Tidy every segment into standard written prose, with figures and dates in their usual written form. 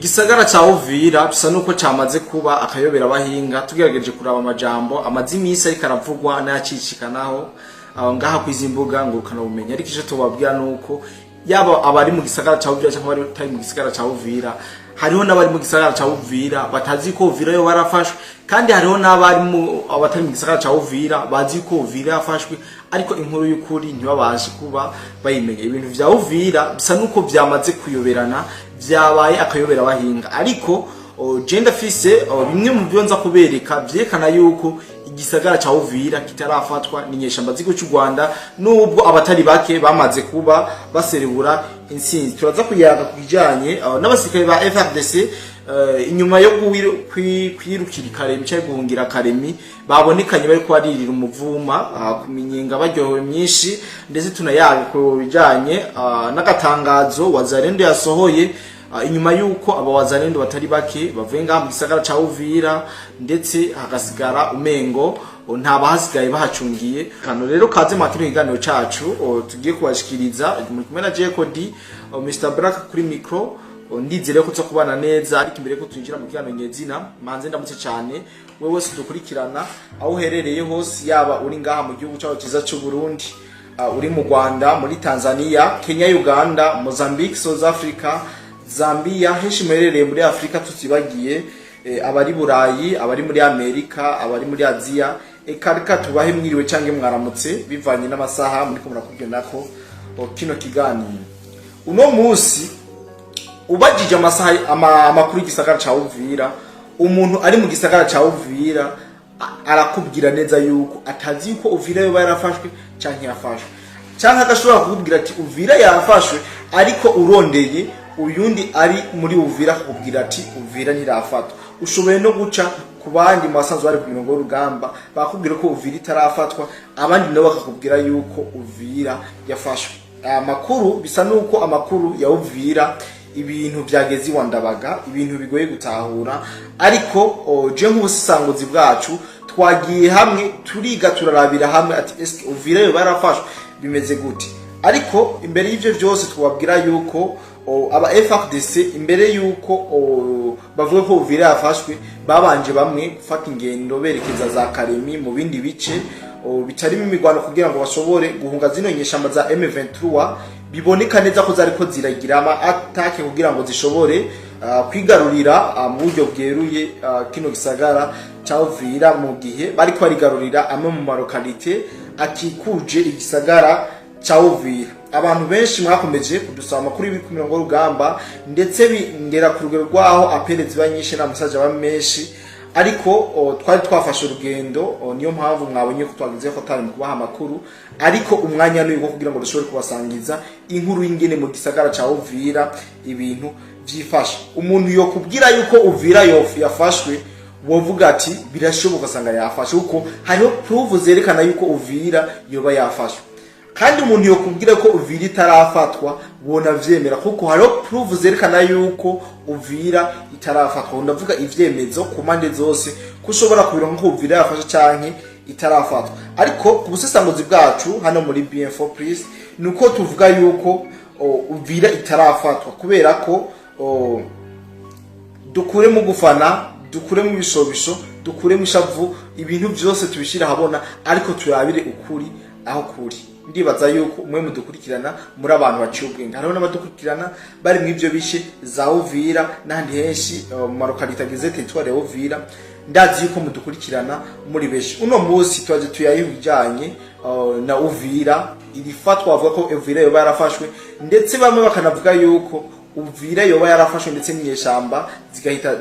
Igisagara ca Uvira bisa nuko camaze kuba akayobera abahinga. Tugerageje kuraba amajambo amaze iminsi ariko aravugwa n'ayacicikanaho aho ngaha kwizi mbuga ngurukana bumenyi, ariko ico tubabwira nuko yaba abari mu gisagara ca Uvira cyangwa abari mu gisagara ca Uvira, hariho n'abari mu gisagara ca Uvira batazi ko Uvira yo barafashwe, kandi hariho n'abari mu abatari mu gisagara ca Uvira bazi ko Uvira yafashwe, ariko inkuru y'ukuri ntibabashe kuba bayimenya. Ibintu vya Uvira bisa nuko vyamaze kuyoberana, vyabaye akayobera abahinga. Ariko je ndafise bimwe mu byo nza kubereka vyerekana yuko igisagara ca Uvira kitarafatwa n'inyeshamba z'igihugu cy'u Rwanda, nubwo abatari bake bamaze kuba baserebura intsinzi. Turaza kuyaga ku bijanye n'abasirikare ba FARDC inyuma yo kwirukira Karemi cyangwa guhungira Karemi, babonekanye bari kwaririra umuvuma ku minyenga, baryohewe myinshi. Ndetse tunayaga ku bijanye n'agatangazo Wazalendo yasohoye inyuma yuko aba Wazalendo batari bake bavuye ngaha mu gisagara ca Uvira, ndetse hagasigara umengo nta bahasigaye bahacungiye. Kano rero kaze mu kino kiganiro cacu tugiye kubashikiriza. Muri kumwe na Jekodi, Mr Black kuri micro. Ndizere ko tuza kubana neza. Ariko imbere ko twinjira mu kiganiro nyezina, manze ndamutse cyane wewe wese dukurikirana aho uherereye hose, yaba uri ngaha mu gihugu cyacu cyiza cy'u Burundi, uri mu Rwanda, muri Tanzania, Kenya, Uganda, Mozambique, South Africa, Zambia, henshi muherereye muri Afrika, tutibagiye abari Burayi, abari muri Amerika, abari muri Aziya. Eka reka tubahe mwiriwe cyangwa mwaramutse bivanye n'amasaha muriko murakugenako kino kiganiro. Uno munsi ubajije amasaha amakuru y'igisagara ca Uvira, umuntu ari mu gisagara ca Uvira arakubwira neza yuko atazi yuko Uvira yoba yarafashwe canke yafashwe, canke agashobora kukubwira ati Uvira yafashwe, ariko urondeye uyundi ari muri Uvira akakubwira ati Uvira ntirafatwa. Ushoboye no guca ku bandi mu basanzwe bari ku mirongo y'urugamba, bakubwira ko Uvira itarafatwa, abandi nabo bakakubwira yuko Uvira yafashwe. Amakuru bisa nuko amakuru ya Uvira ibintu byageze iwa Ndabaga, ibintu bigoye gutahura. Ariko je nk'ubusisanguzi bwacu twagiye hamwe, turiga, turarabira hamwe ati eske Uvira yo barafashwe, bimeze gute? Ariko imbere y'ivyo byose twababwira yuko aba FARDC imbere yuko bavuga ko Uvira yafashwe, babanje bamwe gufata ingendo berekeza za Karemi mu bindi bice bitarimo imigwano kugira ngo bashobore guhunga zino nyeshamba za M23, biboneka neza ko zariko ziragira ama attaque kugira ngo zishobore kwigarurira mu buryo bweruye kino gisagara ca Uvira, mu gihe bariko barigarurira amwe mu ma localités akikuje igisagara ca Uvira. Abantu benshi mwakomeje kudusaba amakuru y'ibiri ku mirongo y'urugamba, ndetse bingera ku rugero rwaho appels ziba nyinshi n'ama messages aba menshi. Ariko twari twafashe urugendo, niyo mpamvu mwabonye ko twagize ko tari mu kubaha amakuru. Ariko umwanya ni uwo kugira ngo dushobore kubasangiza inkuru y'ingene mu gisagara ca Uvira ibintu vyifashe. Umuntu yo kubwira yuko Uvira yafashwe, wovuga ati birashoboka asanga yafashwe, kuko hariho preuve zerekana yuko Uvira yoba yafashwe. Kandi umuntu yokubwira ko Uvira itarafatwa, wona vyemera, kuko hariho preuve zerekana yuko Uvira itarafatwa. Ndavuga ivyemezo ku mpande zose ko ushobora kubironka ko Uvira yafashe canke itarafatwa. Ariko ku busesanguzi bwacu hano muri BM4 Plus nuko tuvuga yuko Uvira itarafatwa, kubera ko dukuremo gufana, dukuremo ibishobisho, dukuremo ishavu, ibintu byose tubishyira ahabona, ariko turabire ukuri aho kuri. Ndibaza yuko umwe mudukurikirana muri abantu baciye ubwenge. Hariho n'abadukurikirana bari mu ivyo bice za Uvira n'ahandi henshi mu ma localités agize territoire ya Uvira. Ndazi yuko mudukurikirana muri benshi. Uno munsi twaje tuyaye ibijanye na Uvira iri fatwa. Bavuga ko Uvira yoba yarafashwe, ndetse bamwe bakanavuga yuko Uvira yoba yarafashwe ndetse n'inyeshamba zigahita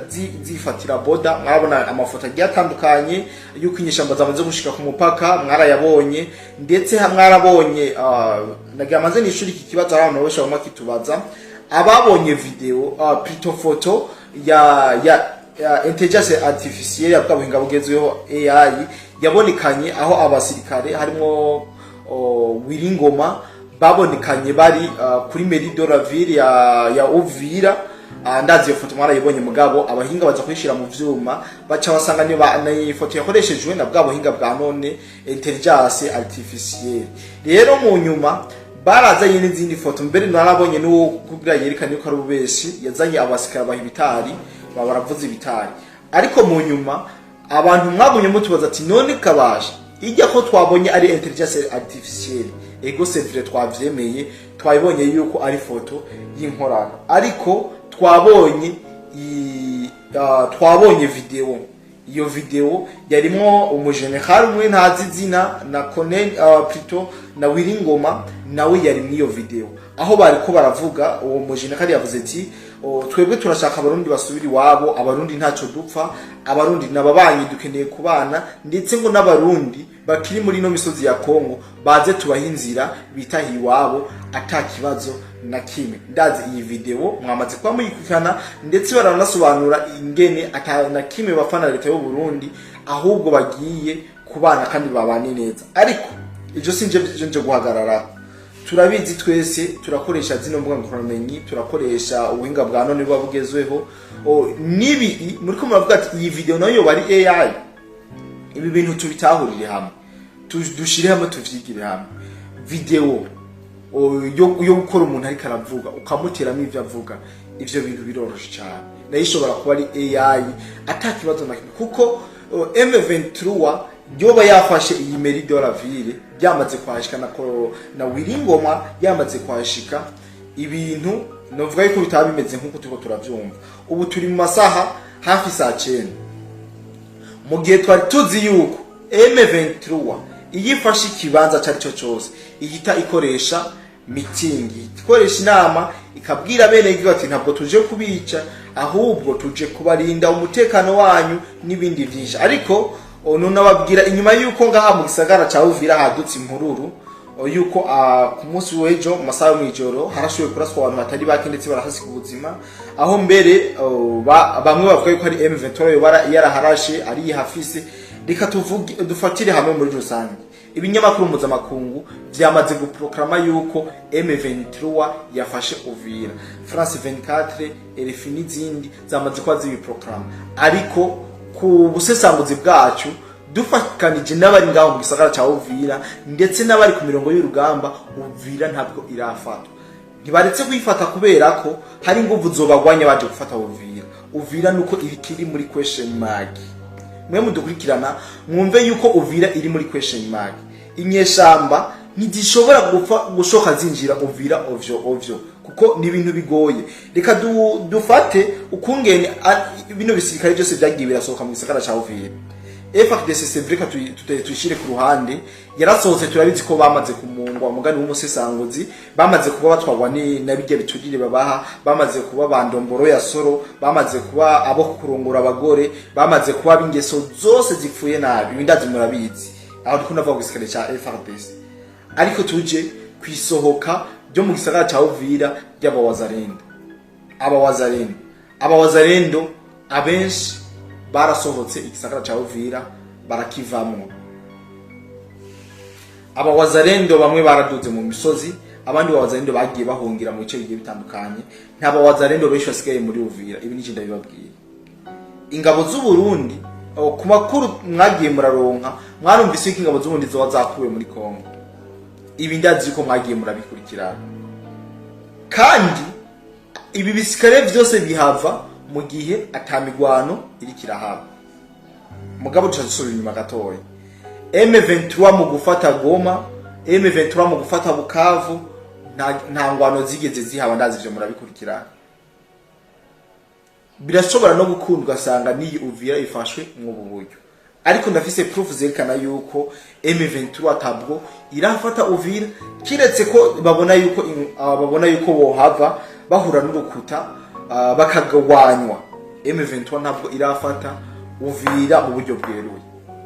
zifatira boda. Mwarabona amafoto agiye atandukanye yuko inyeshamba zamaze gushika ku mupaka, mwarayabonye. Ndetse mwarabonye nagira maze nishuri iki kibazo. Hari abantu benshi baguma kitubaza, ababonye video, plutôt photo ya intelligence artificielle ya bwa buhinga bugezweho AI, yabonekanye aho abasirikare harimo Wiringoma babonekanye bari kuri mairie de la ville ya Uvira. Ndazi iyo foto mwarayibonye, mugabo abahinga baza kuyishira mu vyuma, baca basanga ni ifoto yakoreshejwe na bwa buhinga bwa none, intelligence artificielle. Rero mu nyuma Barazanye n'izindi foto mbere, narabonye n'uwo kugira yerekane yuko ari ububeshi, yazanye abasikara baha ibitari, baba baravuza ibitari. Ariko mu nyuma abantu mwagumye mutubaza ati: "None kabasha ijya ko twabonye ari intelligence artificielle?" Ego, c'est vrai, twavyemeye, twabibonye yuko ari foto y'inkorano, ariko twabonye video. Iyo video yarimwo umujenerali umwe ntazi izina na Colonel, plutôt na Wiringoma nawe yari muri iyo video, aho bariko baravuga. Uwo mujenerali yavuze ati: "Oh, twebwe turashaka Abarundi basubira iwabo, Abarundi ntaco dupfa, Abarundi n'ababanyi, dukeneye kubana, ndetse ngo n'Abarundi bakiri muri ino misozi ya Kongo baze tubahe inzira bitahiye iwabo ata kibazo na kimwe." Ndazi iyi video mwamaze kuba muyikurikirana, ndetse baranasobanura ingene ata na kimwe bafana leta y'u Burundi, ahubwo bagiye kubana kandi babane neza. Ariko ivyo sinje nje guhagarara. Turabizi twese, turakoresha zino mbuga ngurukanabumenyi, turakoresha ubuhinga bwa none buba bugezweho. Nibi muriko muravuga ati iyi video nayo yoba ari AI. Ibi bintu tubitahurire hamwe, dushire hamwe, tuvyigire hamwe. Video yo gukora umuntu ariko aravuga ukamuteramo ivyo avuga, ivyo bintu biroroshe cyane, nayo ishobora kuba ari AI ata kibazo na kimwe, kuko M23 yoba yafashe iyi mairie de la ville, byamaze kwashika na Wiringoma yamaze kwashika, ibintu novuga yuko bitaba bimeze nk'uko turiko turavyumva. Ubu turi mu masaha hafi saa 9, mu gihe twari tuzi yuko M23 iyo ifashe ikibanza cari cyo cyose ihita ikoresha meeting, ikoresha inama, ikabwira bene igihugu ati: "Ntabwo tuje kubica, ahubwo tuje kubarinda umutekano wanyu", n'ibindi vyinshi. Ariko nunababwira inyuma yuko ngaha mu gisagara ca Uvira hadutse impururu, yuko ku munsi w'ejo mu masaha yo mw'ijoro harashoboye kuraswa abantu batari bake, ndetse barahasiga ubuzima, aho mbere bamwe bavuga yuko ari M23 yoba yaraharashe ari yihafise. Reka tuvuge, dufatire hamwe muri rusange, ibinyamakuru mpuzamakungu vyamaze guproklama yuko M23 yafashe Uvira. France 24, RFI n'izindi zamaze kuba zibiproklama. Ariko ku busesanguzi bwacu, dufatanije n'abari ngaho mu gisagara ca Uvira ndetse n'abari ku mirongo y'urugamba, Uvira ntabwo irafatwa. Ntibaretse kuyifata kubera ko hari inguvu zobagwanya baje gufata Uvira. Uvira nuko ikiri muri question mark. Mwe mudukurikirana mwumve yuko Uvira iri muri question mark. Inyeshamba ntizishobora gupfa gushoka zinjira Uvira ovyo ovyo, kuko ni ibintu bigoye. Reka dufate ukungene bino bisirikare byose byagiye birasohoka mu gisagara ca Uvira. FARDC, c'est vrai que tuyishire ku ruhande, yarasohotse, turabizi ko bamaze kumungwa mugani w'umusesanguzi, bamaze kuba batwarwa ni na bijya biturire babaha, bamaze kuba bandomboro ya soro, bamaze kuba abo kurongora abagore, bamaze kuba b'ingeso zose zipfuye nabi. Ibi ndazi murabizi, aho ndiko ndavuga ku gisirikare ca FARDC. Ariko tuje kwisohoka ryo mu gisagara ca Uvira ry'abawazarendo. Abawazarendo abenshi barasohotse igisagara ca Uvira, barakivamwo. Abawazarendo bamwe baraduze mu misozi, abandi bawazarendo bagiye bahungira mu bice bigiye bitandukanye. Nta bawazarendo benshi basigaye muri Uvira, ibi niki ndabibabwira. Ingabo z'u Burundi, ku makuru mwagiye muraronka, mwarumvise ko ingabo z'u Burundi zoba zakuwe muri Kongo. Ibi ndazi ko mwagiye murabikurikirana. Kandi ibi bisikare vyose bihava mu gihe atamigwano iriko irahaba. Mugabo tuca dusubira inyuma gatoya. M23 mu gufata Goma, M23 mu gufata Bukavu, nta ngwano zigeze zihaba. Ndazi ivyo murabikurikirana. Birashobora no gukunda ugasanga n'iyi Uvira ifashwe mw'ubu buryo, ariko ndafise proof zerekana yuko M23 tabwo irafata Uvira, kiretse ko babona yuko bohava bahura n'urukuta, bakagwanywa. M23 ntabwo irafata Uvira mu buryo bweruye,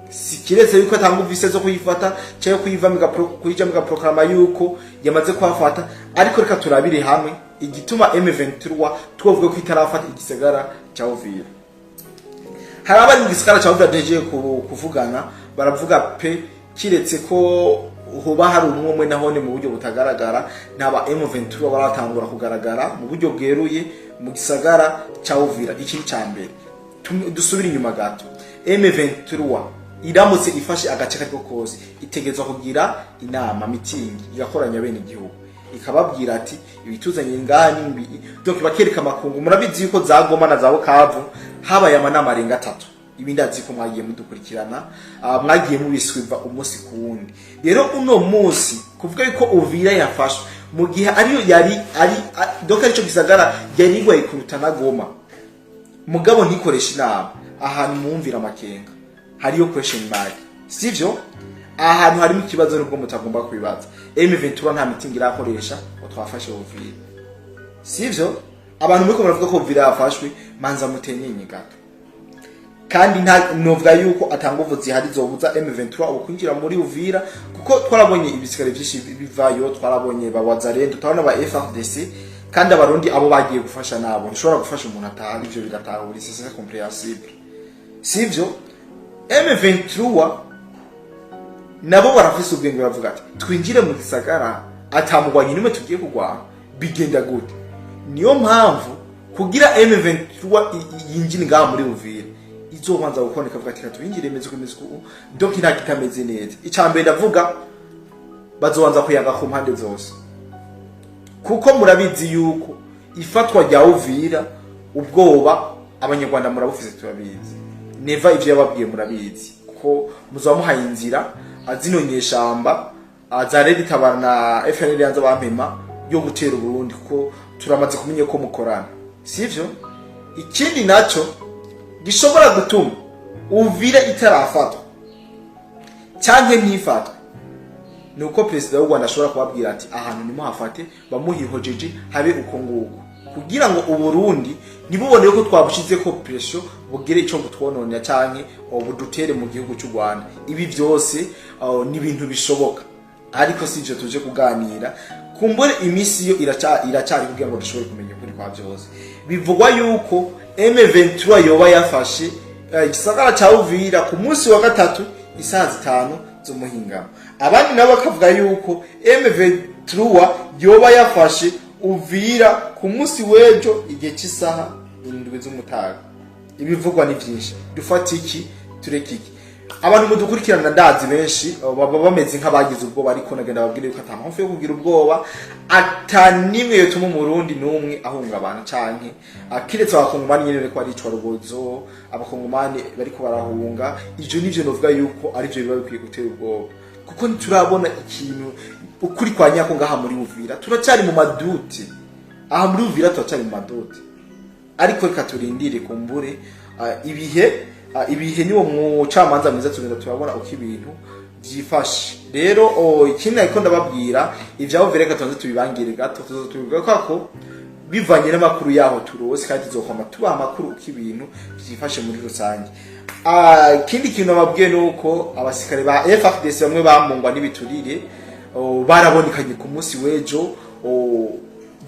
si kiretse yuko atanga uvise zo kuyifata cyangwa kuyivamo, kuyijamo igaproklama yuko yamaze kuhafata. Ariko reka turabire hamwe igituma M23 twovuga ko itarafata igisagara cya Uvira. Hari abari mu gisagara cya Uvira duhejeje kuvugana, baravuga pe kiretse ko hoba hari umwe umwe nahone mu buryo butagaragara, ntaba M23 baratangura kugaragara mu buryo bweruye mu gisagara cya Uvira. Iki ni cya mbere. Dusubire inyuma gato. M23 iramutse ifashe agace kariko kose, itegerezwa kugira inama, meeting, igakoranya bene igihugu. Ikababwira ati ibituzanye ngaha nimbi, donc bakereka amakungu. Murabizi yuko za Goma na za Bukavu habaye amanama arenga atatu. Ibi ndazi ko mwagiye mudukurikirana, mwagiye mubiswiva umunsi ku wundi. Rero uno munsi kuvuga yuko Uvira yafashwe mu gihe ariyo yari ari donc arico gisagara yari igwaye kuruta na Goma, mugabo ntikoresha inama, ahantu mwumvira amakenga hariyo question mark, sivyo? Ahantu harimo ikibazo nubwo mutagomba kubibaza. M23 nta meeting irakoresha ngo twafashe Uvira, sivyo? Abantu muriko muravuga ko Uvira yafashwe, manza mutenyenye gato. Kandi nta novuga yuko atanguvu zihari zobuza M23 ubu kwinjira muri Uvira, kuko twarabonye ibisigare byinshi bivayo, twarabonye ba Wazalendo, turabona ba FARDC. Kandi Abarundi abo bagiye gufasha nabo, ntushobora gufasha umuntu atahari, ivyo biratahuritse, c'est compréhensible, sivyo? M23 nabo barafise ubwenge, baravuga ati twinjire mu gisagara atamugwanye nimwe tugiye kugwana, bigenda gute? Niyo mpamvu kugira M23 yinjire ngaha muri Uvira izobanza gukora ikavuga ati katwinjire imeze uko imeze uko, donc nta kitameze neza. Icambere ndavuga, bazobanza kuyaga ku mpande zose, kuko murabizi yuko ifatwa rya Uvira, ubwoba Abanyarwanda murabufise, turabizi. Neva ivyo yababwiye murabizi, kuko muzoba muhaye inzira zino nyeshamba za RED Tabara na FNL yanze bampema yo gutera Burundi, kuko turamaze kumenya ko mukorana, sivyo? Ikindi naco gishobora gutuma Uvira itarafatwa canke ntifatwe ni uko perezida w'u Rwanda ashobora kubabwira ati ahantu nimuhafate, bamuhihojeje habe uko nguko, kugira ngo Uburundi ntibubone ko twabushize ko pression, bugire ico butwononera canke budutere mu gihugu cy'u Rwanda. Ibi byose ni ibintu bishoboka, ariko si ivyo tuje kuganira. Kumbure iminsi yo iracari kugira ngo dushobore kumenya ukuri kwa byose. Bivugwa yuko M23 yoba yafashe igisagara ca Uvira ku munsi wa gatatu isaha 5 z'umuhingamo. Abandi nabo bakavuga yuko M23 yoba yafashe Uvira ku munsi w'ejo igihe cy'isaha 7 z'umutaga. Ibivugwa ni byinshi, dufata iki, tureke iki? Abantu mudukurikirana, ndazi benshi baba bameze nk'abagize ubwoba, ariko nagenda babwire yuko ata mpamvu yo kugira ubwoba, ata nimwe yotuma Umurundi n'umwe ahungabana canke kiretse Abakongomani nyene bariko baricwa rubozo, Abakongomani bariko barahunga. Ivyo nivyo novuga yuko arivyo biba bikwiye gutera ubwoba, kuko ntiturabona ikintu ukuri kwa nyako ngaha muri Uvira. Turacyari mu madoutes aha muri Uvira, turacyari mu madoutes, ariko reka turindire. Kumbure ibihe niwo mucamanza mwiza, tugenda turabona uko ibintu byifashe. Rero ikindi ariko ndababwira ivyabo, reka tubanze tubibangire gato, tuzo tubivuga ko bivanye n'amakuru yaho turose, kandi tuzokwama tubaha amakuru uko ibintu byifashe muri rusange. Ikindi kintu nababwiye ni uko abasirikare ba FARDC bamwe bamungwa n'ibiturire barabonekanye ku munsi w'ejo,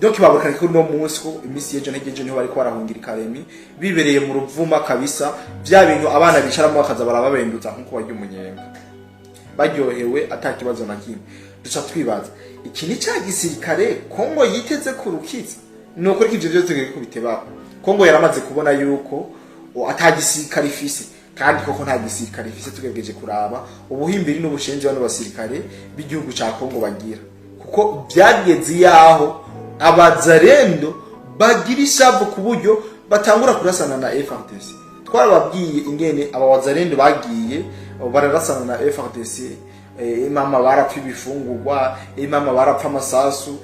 donc babonekanye kuri uno munsi, ko iminsi y'ejo ntegejo niho bariko barahungira ikaremi, bibereye mu ruvuma kabisa, bya bintu abana bicaramo bakaza barababenduza nkuko barya umunyenga, baryohewe ata kibazo na kimwe. Duca twibaza, iki ni ca gisirikare Kongo yiteze ku rukiza? Ni ukuri ko ivyo vyose tugiye kubitebaho. Kongo yaramaze kubona yuko ata gisirikare ifise, kandi koko nta gisirikare ifise. Tugerageje kuraba ubuhimbiri n'ubushenje bano basirikare b'igihugu ca Kongo bagira, kuko byageze yaho Abazarendo bagira ishavu ku buryo batangura kurasana na FARDC. Twarababwiye ingene aba Wazarendo bagiye bararasana na FARDC, imama barapfa ibifungurwa, imama barapfa amasasu.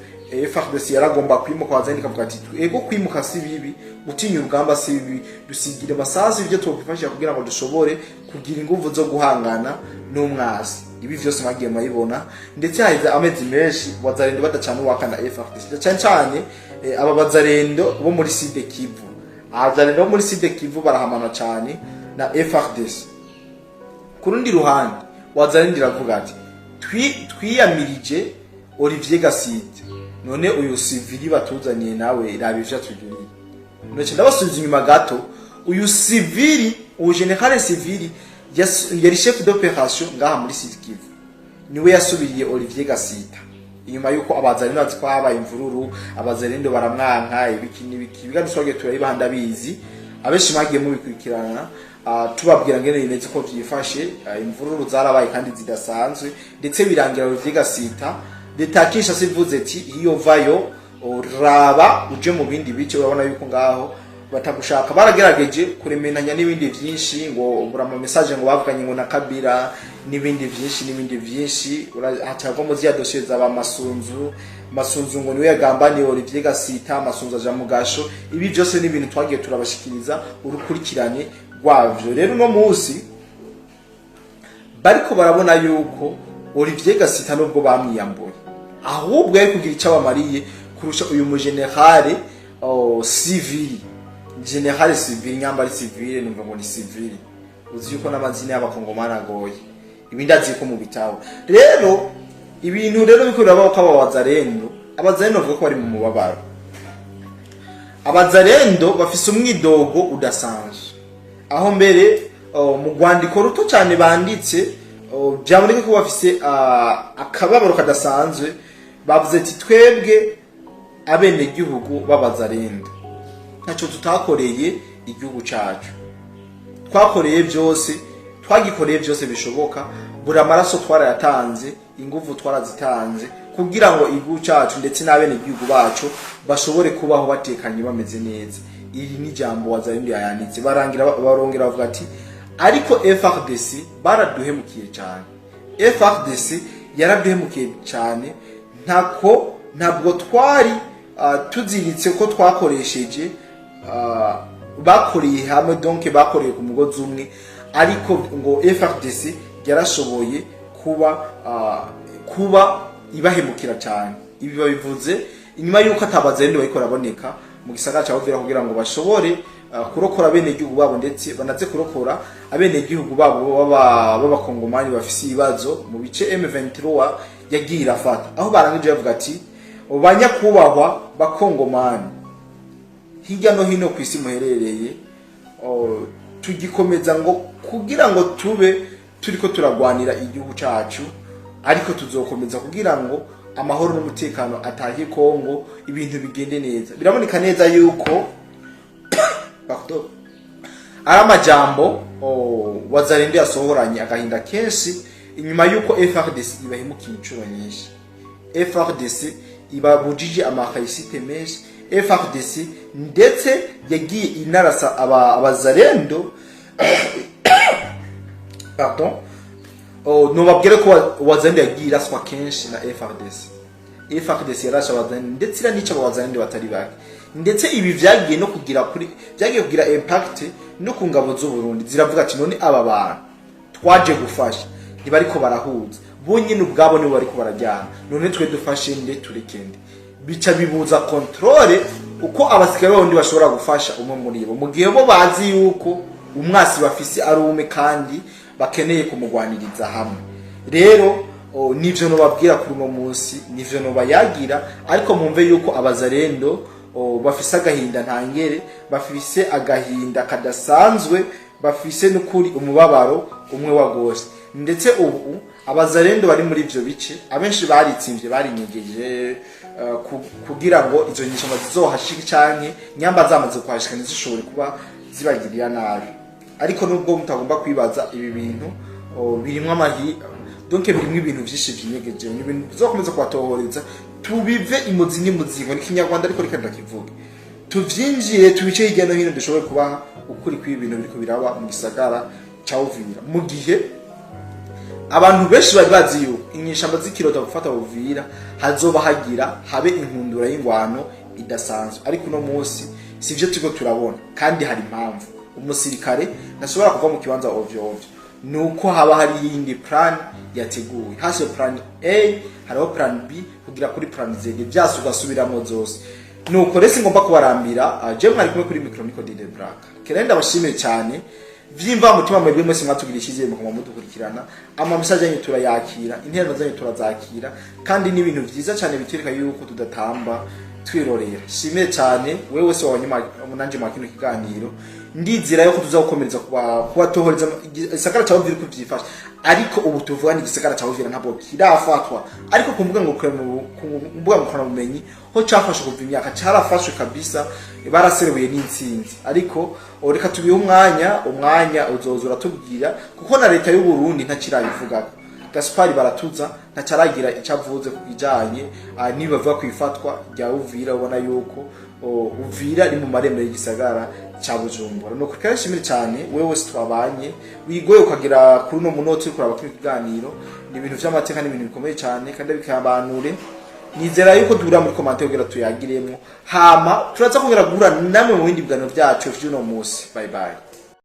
FARDC yaragomba kwimuka, Wazarendo ikavuga ati ego, kwimuka si bibi, gutinya urugamba si bibi, dusigire amasasu ibyo twokwifashisha kugira ngo dushobore kugira inguvu zo guhangana n'umwasi. Ibi vyose mwagiye murabibona, ndetse haheze amezi menshi Wazarendo badacana uwaka na FARDC, cyane cyane aba Bazarendo bo muri Sud Kivu. Abazarendo bo muri Sud Kivu barahamana cyane na FARDC. Ku rundi ruhande Wazarendo iravuga ati twiyamirije Olivier Gasite, none uyu civil batuzaniye nawe raba ivyo atugiriye. None ndabasubiza inyuma gato, uyu civil, uyu général civil yari chef d'opération ngaha muri Sud Kivu, niwe yasubiriye Olivier Gasita inyuma yuko Abazarendo bazi ko habaye imvururu, Abazarendo baramwanka, ibiki n'ibiki. Ibiganiro twagiye turabibaha, ndabizi abenshi mwagiye mubikurikirana, tubabwira ngene bimeze ko vyifashe. Imvururu zarabaye kandi zidasanzwe, ndetse birangira Olivier Gasita Leta ya Kinshasa ivuze ati iyo vayo, raba uje mu bindi bice. Urabona yuko ngaho batagushaka. Baragerageje kuremenanya n'ibindi vyinshi, ngo bura ama message ngo bavuganye ngo na Kabila n'ibindi vyinshi n'ibindi vyinshi. Hacavamo ziya dosiye za Masunzu. Masunzu ngo niwe yagambaniye Olivier Gasita, Masunzu aja mu gasho. Ibi byose ni ibintu twagiye turabashikiriza urukurikirane rwavyo. Rero uno munsi bariko barabona yuko Olivier Gasita, nubwo bamwiyambuye, ahubwo yari kugira icyo abamariye kurusha uyu mugenerale, oh, civil, général civil, nyambari civil, numva ngo ni civil. Uzi yuko n'amazina y'abakongomani agoye, ibindi azi ko mu bitabo. Rero ibintu rero biko birabaho ko aba Wazalendo, Abazalendo bavuga ko bari mu mubabaro. Abazalendo bafise umwidogo udasanzwe, aho mbere, oh, mu rwandiko ruto cyane banditse, oh, byaboneka ko bafise akababaro kadasanzwe. Bavuze ati twebwe abenegihugu b'Abazalendo ntacyo tutakoreye igihugu cacu, twakoreye byose, twagikoreye byose bishoboka, buri amaraso twarayatanze, inguvu twarazitanze kugira ngo igihugu cacu ndetse n'abenegihugu bacu bashobore kubaho batekanye, bameze neza. Iri ni ijambo Wazalendo yayanditse, barangira barongera bavuga ati ariko FARDC baraduhemukiye cyane, FARDC yaraduhemukiye cyane. Ntako ntabwo twari tuziritse ko twakoresheje, bakoreye hamwe, donc bakoreye ku mugozi umwe, ariko ngo FARDC yarashoboye kuba ibahemukira cyane. Ibi babivuze inyuma y'uko atabazalendo bariko baraboneka mu gisagara ca Uvira kugira ngo bashobore kurokora abenegihugu babo, ndetse banaze kurokora abenegihugu babo b'abakongomani bafise ibibazo mu bice M23 yagiye irafata, aho barangije bavuga ati banyakubahwa bakongomani hirya no hino ku isi muherereye, tugikomeza ngo kugira ngo tube turiko turagwanira igihugu cacu, ariko tuzokomeza kugira ngo amahoro n'umutekano atahe Kongo, ibintu bigende neza. Biraboneka neza yuko, pardon, ari amajambo, Wazalendo yasohoranye agahinda kenshi inyuma yuko FARDC ibahemukiye inshuro nyinshi, FARDC ibabujije amakayisite menshi, FARDC ndetse yagiye inarasa Abazalendo, pardon, oh, nobabwire ko Wazalendo yagiye iraswa kenshi na FARDC. FARDC yarashe Abazalendo ndetse iranica Abazalendo batari bake, ndetse ibi vyagiye no kugira kuri vyagiye kugira impact no ku ngabo z'u Burundi. Ziravuga ati none aba bantu twaje gufasha ntibariko barahuza, bo nyine ubwabo nibo bariko barajyana, none twe dufashe nde, tureke nde? Bica bibuza contrôle uko abasirikare b'Abarundi bashobora gufasha umwe muri bo, mu gihe bo bazi yuko umwasi bafise ari umwe kandi bakeneye kumugwaniriza hamwe. Rero nivyo nobabwira kuri uno munsi, nivyo nobayagira, ariko mumve yuko Abazalendo bafise agahinda ntangere, bafise agahinda kadasanzwe, bafise n'ukuri umubabaro umwe wa gose. Ndetse ubu Abazalendo bari muri ivyo bice abenshi baritsimvye, barinyegeje kugira ngo izo nyeshamba zizohashike canke nyamba zamaze kuhashika ntizishobore kuba zibagirira nabi. Ariko nubwo mutagomba kwibaza ibi bintu, birimwo amahi, donc birimwo ibintu vyinshi vyinyegeje, ni ibintu bizokomeza kubatohoreza, tubive imuzi n'imuzingo. Ni Kinyarwanda, ariko reka ndakivuge, tuvyinjire, tubice hirya no hino, dushobore kubaha ukuri kw'ibi bintu biriko biraba mu gisagara ca Uvira, mu gihe abantu benshi bari bazi yuko inyeshamba zikirota gufata Uvira hazoba hagira habe inkundura y'ingwano idasanzwe. Ariko uno munsi sivyo turiko turabona, kandi hari impamvu. Umusirikare ntashobora kuva mu kibanza ovyo ovyo, nuko haba hari iyindi plan yateguwe hasi, plan A, hariho plan B, kugira kuri plan Z, vyose ugasubiramo zose. Nuko rero ngomba kubarambira. Je mwari kumwe kuri micro niko Dide Black. Kerenda ndabashimiye cyane vyimva mutima mwebwe mwese mwatugira icyizere mukaba mudukurikirana. Ama message yanyu turayakira, interano zanyu turazakira, kandi ni ibintu vyiza cyane bitwereka yuko tudatamba twirorera. Shimiye cyane wewe wese wabonye nanje mwa kino kiganiro. Ndizera yuko tuzagukomereza kubatohoreza igisagara ca Uvira uko vyifashe, ariko ubu tuvugana igisagara ca Uvira ntabwo kirafatwa, ariko ku mbuga ngurukanabumenyi ho cafashwe kuva imyaka, carafashwe kabisa, baraseruye n'intsinzi. Ariko reka tubihe umwanya, umwanya uzoza uratubwira, kuko na leta y'u Burundi ntakirabivugako. Gaspari Baratuza ntacaragira icyo avuze ku bijanye nibavuga ku ifatwa rya Uvira. Ubona yuko Uvira ari mu marembo y'igisagara ca Bujumbura. Nuko kandi cyane wewe wese twabanye, wigoye ukagera kuri uno munota uri kuraba kino kiganiro, ni ibintu vy'amateka, ni ibintu bikomeye cyane kandi bikabanure. Nizera yuko duhura muri commentaire kugira tuyagiremo, hama turaza kongera guhura namwe mu bindi biganiro byacu vy'uno munsi. Bye bye.